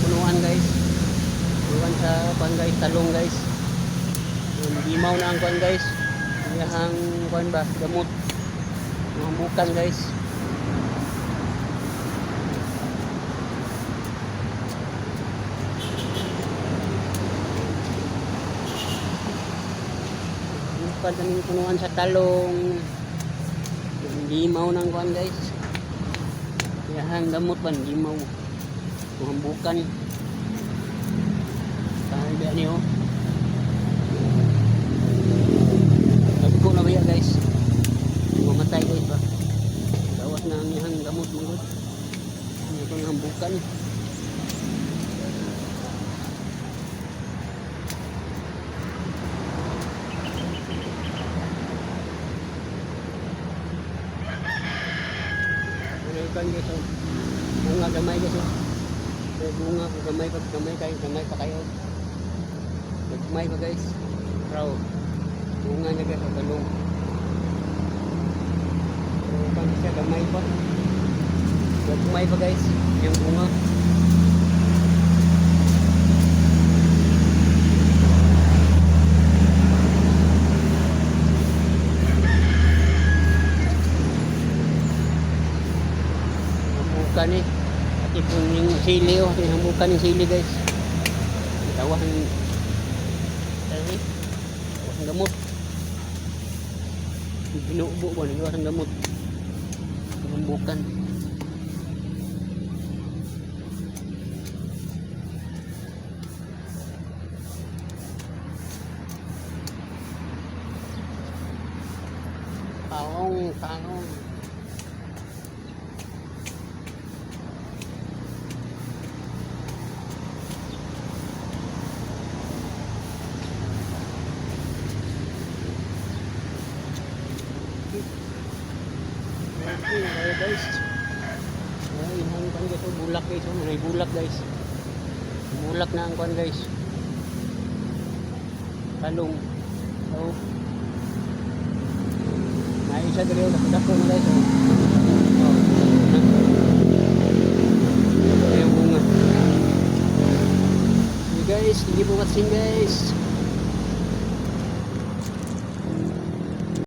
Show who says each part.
Speaker 1: Punuan, guys. Punuan sa kuan, guys, talong, guys. Limaw na ang kuan, guys. Iyahang kuan ba, gamot. Hambukan, guys. Bukan kaming punuan sa talong. Limaw na ang kuan, guys. Iyahang gamot ba, limaw. Hambukan. Tayo ba niyo? Dagko na ba yan, guys? Mamatay, guys, ba? Gawas na ang iyang gamot mga. Ano itong hambukan. Ano yung kan, guys, oh? Bunga gamay, guys, oh. May bunga gamay pa, gamay kayo, gamay pa kayo. Gamay pa, guys. Raw. Bunga niya, guys, oh, talong. Pero kan siya gamay pa. Gamay pa, guys. Yung bunga. Hambukan eh. At ipon yung sili, oh. Hambukan yung sili, guys. Tawahan. Ay. Tawahan gamot. Binuubo ba? Nagawa ng gamot. Hambukan. Taong, taong. Okay, ayo, guys. Ay, ang kan, guys, oh, bulak, guys, oh, may bulak, guys. Bulak na ang kuan, guys. Talong. Oh. May isa diri, oh, dako na, guys, oh. Oh. Ito yung bunga. Okay, guys, hindi po watching, guys.